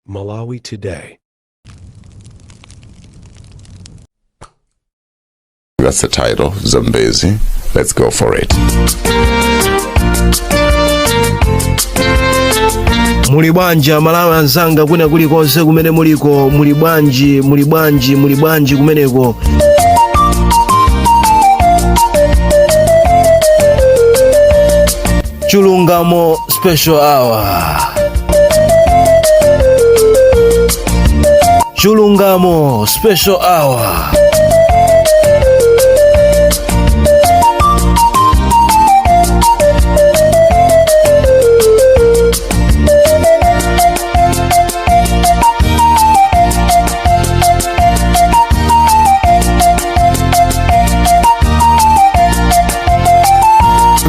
Malawi Today. That's the title, Zambezi. Let's go for it. Muli bwanji Amalawi anzanga kwina kulikonse kumene muliko? Muli bwanji, muli bwanji, muli bwanji kumeneko? Chilungamo Special Hour, Chilungamo Special Hour.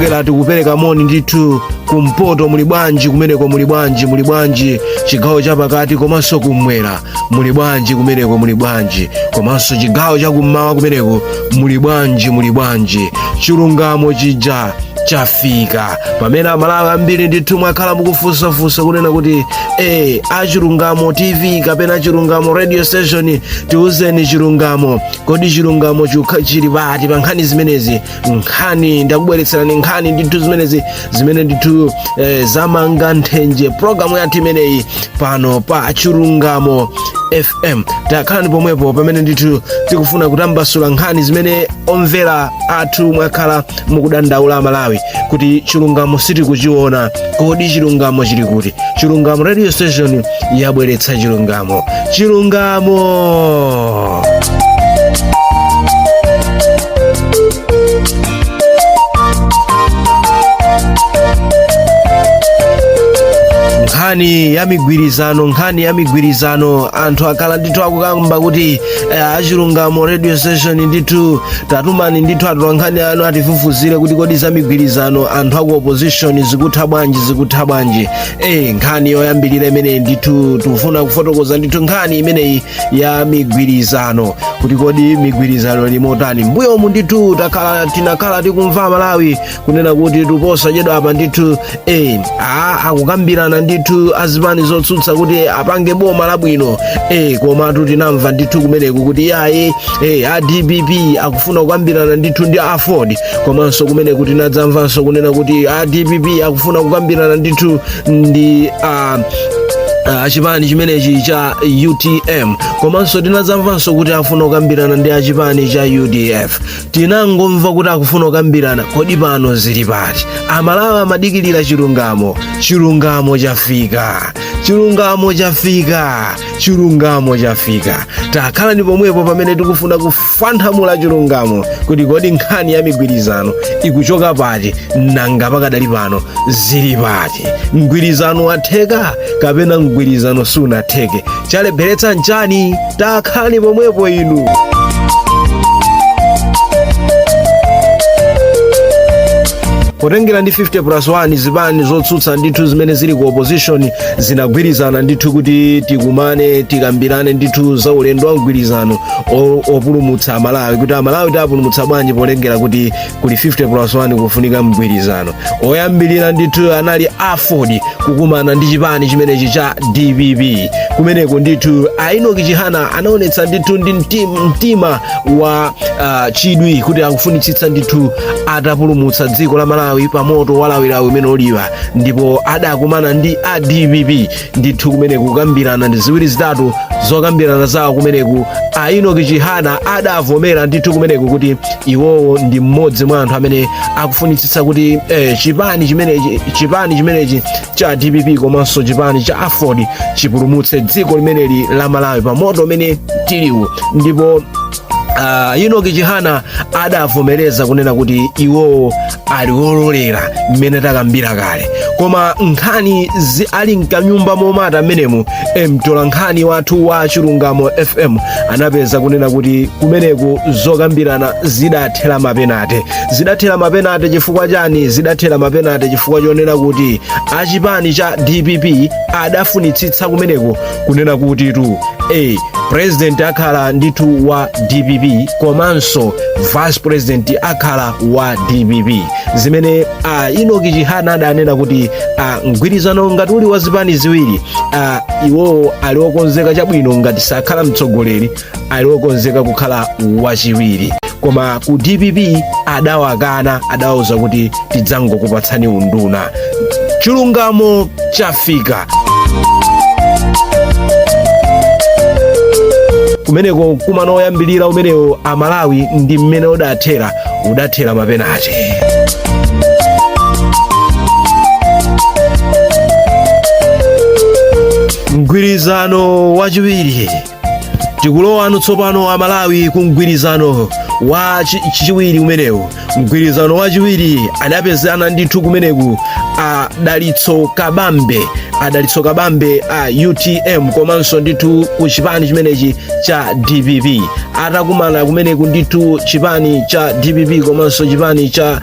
Kera tikupereka moni ndithu kumpoto, muli bwanji kumeneko? Muli bwanji, muli bwanji chigawo chapakati komanso kummwera? Muli bwanji kumeneko? Muli bwanji komanso chigawo chakummawa kumeneko? Muli bwanji, muli bwanji? Chilungamo chija chafika pamene Amalawi ambiri ndithu mwakhala mukufunsafunsa kunena kuti Achilungamo TV kapena Chilungamo Radio Station, tiuzeni chilungamo. Kodi chilungamo chili pati pa nkhani zimenezi? Nkhani ndakubweretserani nkhani ndithu zimenezi zimene ndithu zamanga nthenje programu yathu imeneyi pano pa Chilungamo FM. Takhalani pomwepo pamene ndithu tikufuna kutambasula nkhani zimene omvera athu mwakhala mukudandaula Amalawi kuti chilungamo sitikuchiona. Kodi chilungamo chili kuti? Chilungamo Radio Station yabweretsa chilungamo. Chilungamo. Nkhani ya migwirizano, nkhani ya migwirizano, anthu akhala ndithu akukamba kuti Achilungamo Radio Station ndithu tatumani ndithu atolankhani anu atifufuzire kuti kodi za migwirizano anthu aku opposition zikutha bwanji, zikutha bwanji? Nkhani yoyambirira imeneyi ndithu tikufuna kufotokoza ndithu nkhani imeneyi ya migwirizano kuti kodi migwirizano ili motani. Mbuyomu ndithu tinakhala tikumva Malawi kunena kuti posachedwa apa ndithu akukambirana ndithu azipani zotsutsa kuti apange boma labwino. Komatu tinamva ndithu kumeneku kuti yayi, a DPP akufuna kukambirana ndithu ndi AFORD, komanso kumeneku tinadzamvanso kunena kuti a DPP akufuna kukambirana ndithu ndi achipani chimenechi cha UTM, komanso tinadzamvanso kuti afuna kukambirana ndi achipani cha UDF. Tinangomva kuti akufuna kukambirana. Kodi pano zili pati? Amalawi amadikilira chilungamo. Chilungamo chafika, chilungamo chafika, chilungamo chafika. Takhalani pomwepo pamene tikufuna kufanthamula chilungamo kuti kodi nkhani ya migwirizano ikuchoka pati, nanga pakadali pano zili pati? Mgwirizano watheka kapena mgwirizano sunatheke? Chalepheretsa nchani? Takhalani pomwepo inu. Potengera ndi 50 plus 1, zipani zotsutsa ndithu zimene zili ku opposition zinagwirizana ndithu kuti tikumane, tikambirane ndithu za ulendo wa mgwirizano opulumutsa Amalawi, kuti Amalawi tapulumutsa bwanji polengera kuti kuli 50 plus 1, kufunika mgwirizano. Oyambirira ndithu anali AFORD kukumana ndi chipani chimenechi cha DPP. Kumeneko ndithu a Enoch Chihana anaonetsa ndithu ndi mtima wa chidwi kuti akufunitsitsa ndithu atapulumutsa dziko la Malawi pa moto walawilawi umene uliwa, ndipo adakumana ndi a DPP ndithu kumeneku kukambirana ndi ziwiri zitatu zokambirana zawo. Kumeneku a Enoch Chihana adavomera ndithu kumeneku kuti iwowo ndi mmodzi mwa anthu amene akufunitsitsa kuti chipani chimenechi cha DPP komanso chipani cha AFORD chipulumutse dziko limeneli la Malawi pa moto umene tiliwu. Ndipo Enoch Chihana adavomereza kunena kuti iwowo ali wololera mmene takambira kale. Koma nkhani ali mkanyumba momata mmenemu, mtola nkhani wathu wa Chilungamo FM anapeza kunena kuti kumeneku zokambirana zidathera mapenate. Zidathera mapenate chifukwa chani? Zidathera mapenate chifukwa chonena kuti achipani cha DPP adafunitsitsa kumeneku kunena kuti tu president akhala ndithu wa DPP komanso vice president akhala wa DPP, zimene Enoch Chihana adanena kuti mgwirizano ngati uli wa zipani ziwiri, iwowo ali okonzeka chabwino, ngati sakhala mtsogoleri ali okonzeka kukhala wachiwiri. Koma ku DPP adawakana, adawauza kuti tidzangokupatsani unduna. Chilungamo chafika kumeneko. Mkumano oyambilira umenewo, Amalawi, ndi mmene udathera, udathera mapenati. Mgwirizano wachiwiri, tikulowano tsopano, Amalawi, ku mgwirizano wa chiwiri umenewu. Mgwirizano wachiwiri adapezana ndithu kumeneku Adalitso Kabambe, Adalitso Kabambe a UTM komanso ndithu ku chipani chimenechi cha DPP. Atakumana kumeneku ndithu chipani cha DPP komanso chipani cha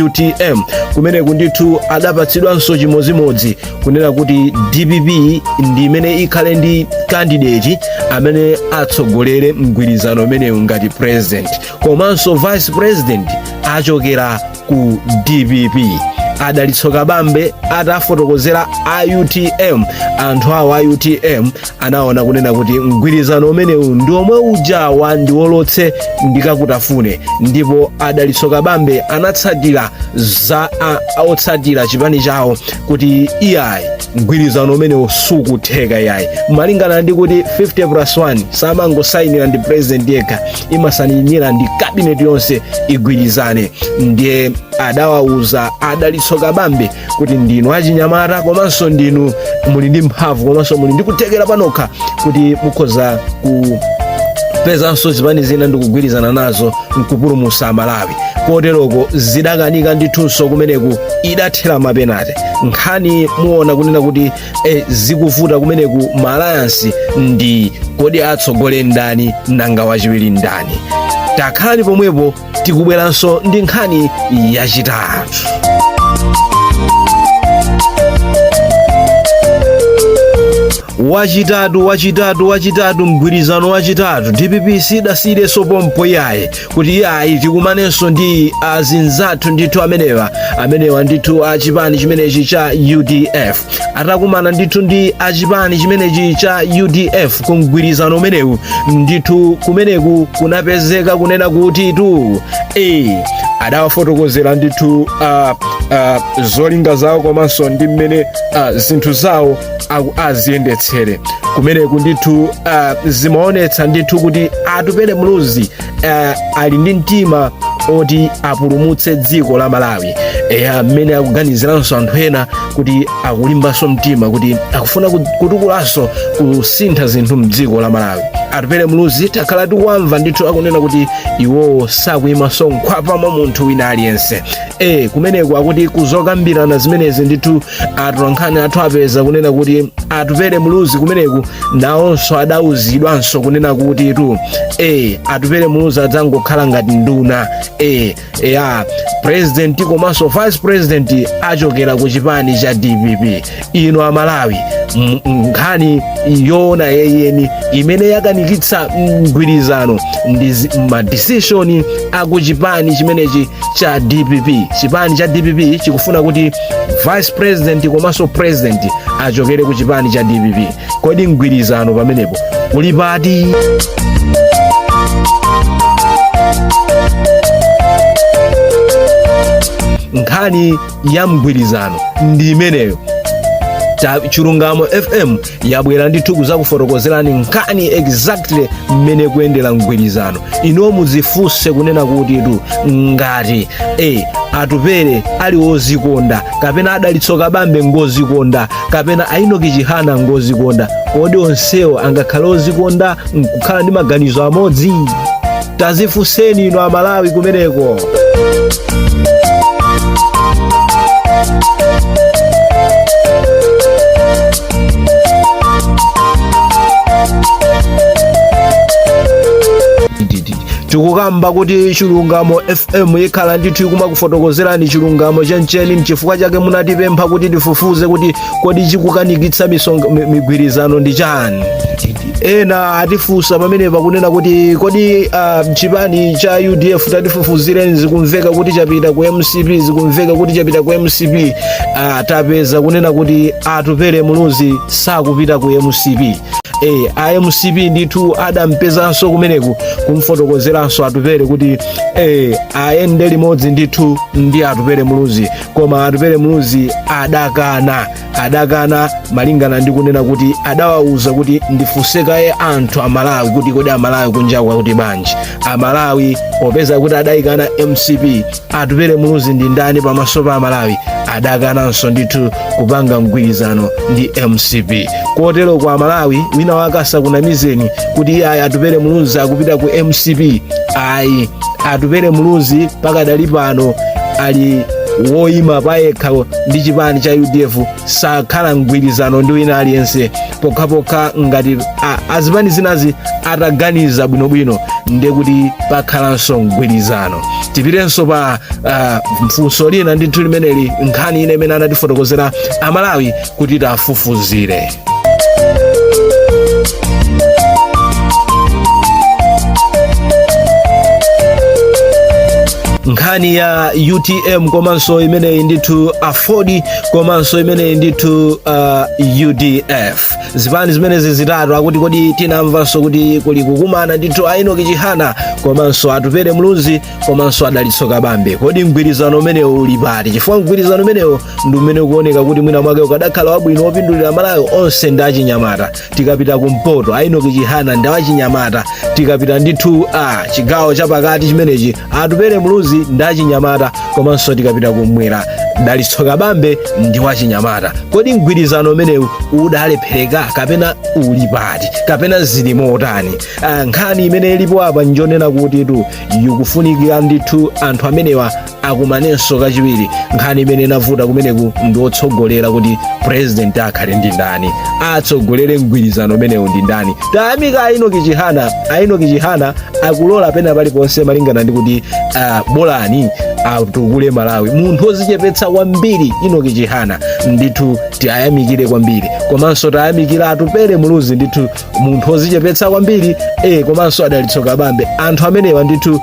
UTM, kumeneku ndithu adapatsidwanso chimodzimodzi, kunena kuti DPP ndi imene ikhale ndi candidate amene atsogolere mgwirizano umenewu ngati president, komanso vice president achokera ku DPP. Adalitso Kabambe atafotokozera a UTM, anthu awo a UTM anaona kunena kuti mgwirizano umenewu ndi omwe uja wa ndiwolotse ndikakutafune, ndipo Adalitso Kabambe anatsatira za otsatira chipani chawo kuti iyayi, mgwirizano umenewu sukutheka iyayi, malingana ndi kuti 50 plus 1 samangosayinira ndi president yekha, imasayinira ndi cabinet yonse igwirizane. Ndiye adawauza Adalitso Kabambe kuti ndinu achinyamata, komanso ndinu muli ndi mphamvu, komanso muli ndi kuthekera panokha kuti mukhoza kupezanso zipani zina ndi kugwirizana nazo nkupulumutsa Malawi. Koteroko zidakanika ndithunso kumeneku, idathera mapenati. Nkhani muona kunena kuti zikuvuta kumeneku ma alliance ndi kodi atsogole ndani, nanga wachiwiri ndani? Takhalani pomwepo, tikubweranso ndi nkhani yachitatu. Wachitatu, wachitatu, wachitatu, mgwirizano wachitatu. DPP sidasiyirenso pompo iyayi, kuti iyayi, tikumanenso ndi azinzathu ndithu amenewa ndithu achipani chimenechi cha UDF. Atakumana ndithu ndi achipani chimenechi cha UDF ku mgwirizano umenewu ndithu, kumeneku kunapezeka kunena kuti tu adawafotokozera ndithu zolinga zawo komanso ndi mmene zinthu zawo aziyendetsere kumeneku ndithu. Zimaonetsa ndithu kuti Atupele Muluzi ali ndi mtima oti apulumutse dziko la Malawi, eya, mmene akuganiziranso anthu ena kuti akulimbanso mtima kuti akufuna kutukulanso kusintha zinthu mdziko la Malawi. Atupele Muluzi takhala tikuwamva ndithu akunena kuti iwowo sakuyimanso nkhwapa mwa munthu wina aliyense. Kumeneku akuti kuzokambirana zimenezi ndithu, atolankhani athu apeza kunena kuti Atupele Muluzi kumeneku nawonso adauzidwanso kunena kuti tu Atupele Muluzi adzangokhala ngati nduna, ya president komanso vice president achokera ku chipani cha DPP. Ino Amalawi, nkhani yoona yeyeni imene yakanikitsa mgwirizano ndi ma decision aku chipani chimenechi cha DPP. Chipani cha DPP chikufuna kuti vice president komanso president achokere ku chipani cha DPP. Kodi mgwirizano pamenepo uli pati? Nkhani ya mgwirizano ndi imeneyo. Chilungamo FM yabwera ndithu kuzakufotokozerani nkhani exactly mmene kuyendera mgwirizano. Ino mudzifunse kunena kuti tu ngati Atupele ali wozikonda, kapena Adalitso Kabambe ngozikonda, kapena a Enoch Chihana ngozikonda, kodi onsewo angakhale ozikonda nkukhala ndi maganizo amodzi? Tazifunseni ino Amalawi kumeneko. Tikukamba kuti Chilungamo FM ikhala ndithu ikumakufotokozerani chilungamo chenicheni. Mchifukwa chake munatipempha kuti tifufuze kuti kodi chikukanikitsa migwirizano ndi chani. Ena atifunsa pamenepa kunena kuti kodi chipani cha UDF, tatifufuzireni, zikumveka kuti chapita ku MCP, zikumveka kuti chapita ku MCP. Tapeza kunena kuti Atupele Muluzi sakupita ku MCP. A MCP ndithu adampezanso kumeneku kumfotokozeranso Atupele kuti ayende limodzi ndithu ndi Atupele Muluzi, koma Atupele Muluzi adakana malingana ndi kunena kuti adawauza kuti ndifunsekaye anthu Amalawi kuti kodi Amalawi kunjaku akuti bwanji. Amalawi popeza kuti adayikana MCP, Atupele Muluzi ndi ndani pamaso pa Amalawi? Adakananso ndithu kupanga mgwirizano ndi MCP. Kotero kwa Amalawi, wina wake asakunamizeni kuti iye ayi, Atupele Muluzi akupita ku MCP. Ayi, Atupele Muluzi pakadali pano ali woyima payekha ndi chipani cha UDF, sakhala mgwirizano ndi wina aliyense, pokhapokha ngati azipani zinazi ataganiza bwinobwino, ndiye kuti pakhalanso mgwirizano. Tipitenso pa mfunso lina ndithu limeneli, nkhani ine imene anatifotokozera Amalawi kuti tafufuzire. Nkhani ya UTM komanso imeneyi ndithu AFORD komanso imeneyi ndithu UDF, zipani zimenezi zitatu, akuti kodi tinamvanso kuti kuli kukumana ndithu a Enoch Chihana komanso Atupele Muluzi komanso a Dalitso Kabambe. Kodi mgwirizano umenewu uli pati? Chifukwa mgwirizano umenewu ndi umene ukuoneka kuti mwina mwake ukadakhala wabwino wopindulira Malawi onse ndi achinyamata. Tikapita kumpoto, a Enoch Chihana ndi achinyamata. Tikapita ndithu chigawo chapakati chimenechi, Atupele Muluzi ndi achinyamata, komanso tikapita kumwera, Dalitso Kabambe ndi wachinyamata. Kodi mgwirizano umenewu udalephereka kapena uli pati kapena zili motani? Nkhani imene ilipo apa njonena kuti tu ikufunikira ndithu anthu amenewa akumanenso kachiwiri. Nkhani imene inavuta kumeneku ndi otsogolera, kuti president akhale ndi ndani, atsogolere mgwirizano umenewu ndi ndani. Tayamika a Enoch Chihana. A Enoch Chihana akulola pena paliponse malingana ndi kuti bolani atukule Malawi. Munthu ozichepetsa kwambiri Enoch Chihana ndithu, tiyayamikire kwambiri. Komanso tayamikira Atupele Muluzi ndithu, munthu ozichepetsa kwambiri, komanso a Dalitso Kabambe. Anthu amenewa ndithu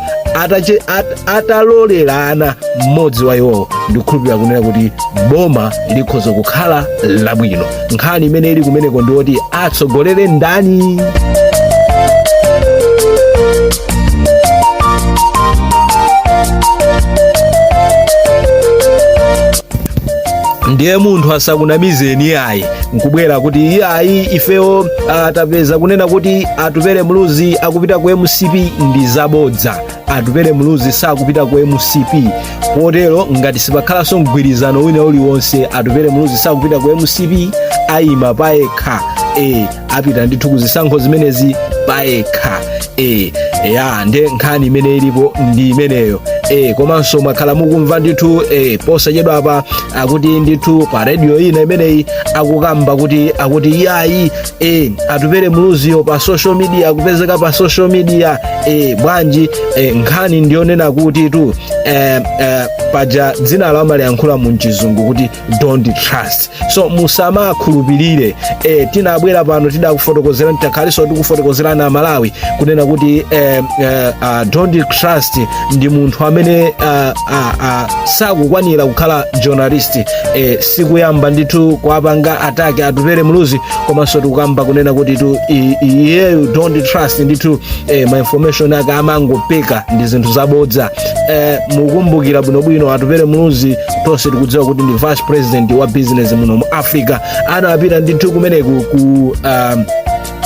atalolerana mmodzi wa iwowo, ndikukhulupirira kunena kuti boma likhoza kukhala labwino. Nkhani imene ili kumeneko ndiwoti atsogolere ndani. Ndiye munthu asakunamizeni ayi, nkubwera kuti iyayi, ifewo tapeza kunena kuti Atupele Muluzi akupita ku MCP. Ndi zabodza. Atupele Muluzi sakupita ku MCP. Kotero ngati sipakhalanso mgwirizano wina uliwonse, Atupele Muluzi sakupita ku MCP, ayima payekha. Apita ndithu kuzisankho zimenezi payekha. Ya, nde nkhani imene ilipo ndi imeneyo. Komanso mwakhala mukumva ndithu posachedwa apa akuti ndithu pa radio ina imeneyi akukamba kuti akuti yayi, Atupele Muluziyo pa social media akupezeka pa social media. Bwanji? Nkhani ndiyonena kuti tu paja dzina lawo amaliyankhula mu mchizungu kuti "don't trust", so musamakhulupirire. Tinabwera pano tidakufotokozerani, takhalinso tikufotokozerani Amalawi kunena kuti "don't trust" ndi munthu amene sakukwanira kukhala journalist. Sikuyamba ndithu kuapanga attack Atupele Muluzi, komanso tikukamba kunena kuti tu iyeyu "don't trust" ndithu ma information ake amangopeka ndi zinthu zabodza. Mukumbukira bwinobwino, Atupele Muluzi tonse tikudziwa kuti ndi vice president wa business muno mu Africa. Anapita ndithu kumeneku ku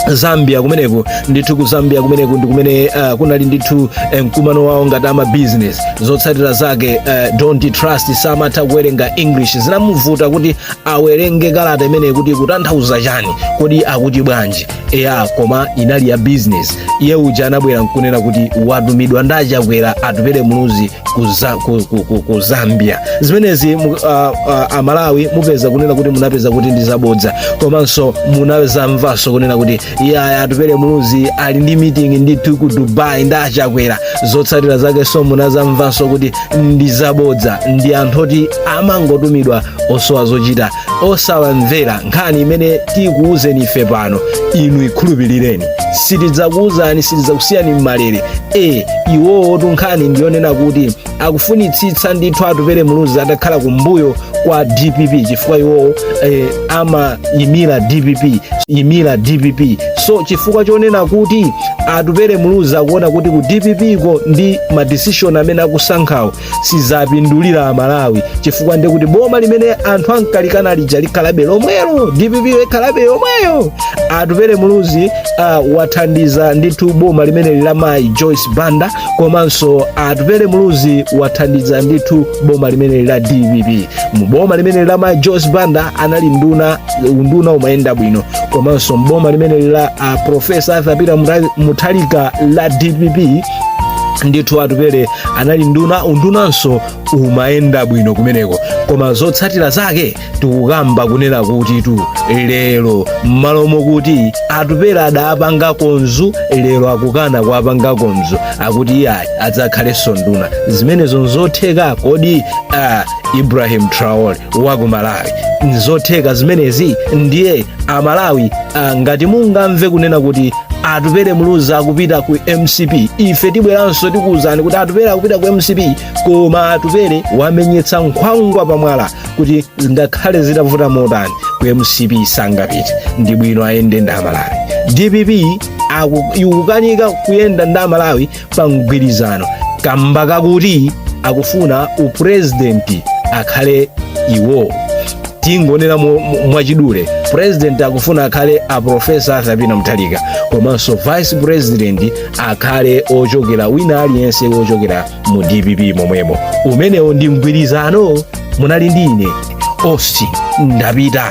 Zambia kumeneku ndithu, ku Zambia kumeneku ndi kumene kunali ndithu mkumano wawo ngati ama business. Zotsatira zake, "don't trust" samatha kuwerenga English, zinamuvuta kuti awerenge kalata imeneyi kuti kutanthauza chani, kodi akuti bwanji. Eya, koma inali ya business. Iye uja anabwera nkunena kuti watumidwa ndi Achakwera Atupele Muluzi ku Zambia. Zimenezi Amalawi mupeza kunena kuti munapeza kuti ndi zabodza, komanso munazamvanso kunena kuti Iya, Atupele Muluzi ali ndi meeting ndithu ku Dubai ndi Achakwera. Zotsatira zake so munazamvanso kuti ndi zabodza, ndi anthu oti amangotumidwa osowa zochita. Osawamvera. Nkhani imene tikuwuzeni ife pano, inu ikhulupirireni, sitidzakuwuzani, sitidzakusiyani m'malere. Iwowo tunkhani ndiyonena kuti akufunitsitsa ndithu Atupele Muluzi atakhala kumbuyo kwa DPP, chifukwa iwowo amayimira DPP, yimira DPP. So chifukwa chonena kuti Atupele Muluzi akuona kuti ku DPP ko ndi ma decision amene akusankhawo sizapindulira Amalawi, chifukwa ndi kuti boma limene anthu ankalikana lija likhalabe lomwelo, DPP ikhalabe yomweyo. Atupele Muluzi wathandiza ndithu boma limene la mayi Joyce Banda, komanso Atupele Muluzi wathandiza ndithu boma limene la DPP. Mu boma limene la mayi Joyce Banda anali nduna, unduna umayenda bwino, komanso mboma limene la Professor Arthur Peter Mutharika la DPP ndithu Atupele anali nduna, undunanso umayenda bwino kumeneko. Koma zotsatira zake tikukamba kunena kuti tu lero m'malo mokuti Atupele adapanga konzu, lero akukana kuapanga konzu, akuti iyayi, adzakhalenso nduna. Zimenezo nzotheka kodi? Ibrahim Traore waku Malawi, nzotheka zimenezi? Ndiye Amalawi, ngati mungamve kunena kuti Atupele Muluzi akupita ku MCP, ife tibweranso tikuwuzani kuti Atupele akupita ku MCP. Koma Atupele wamenyetsa nkhwangwa pamwala kuti ngakhale zitavuta motani, ku MCP sangapite. Ndi bwino ayende ndi Amalawi. DPP ikukanika kuyenda ndi Amalawi pa mgwirizano kamba kakuti akufuna upurezidenti akhale iwo. Tingonena mwachidule, president akufuna akhale a Professor Arthur Peter Mutharika, komanso vice president akhale ochokera wina aliyense wochokera mu DPP momwemo. Umenewo ndi mgwirizano. Munali ndi ine Austin, ndapita.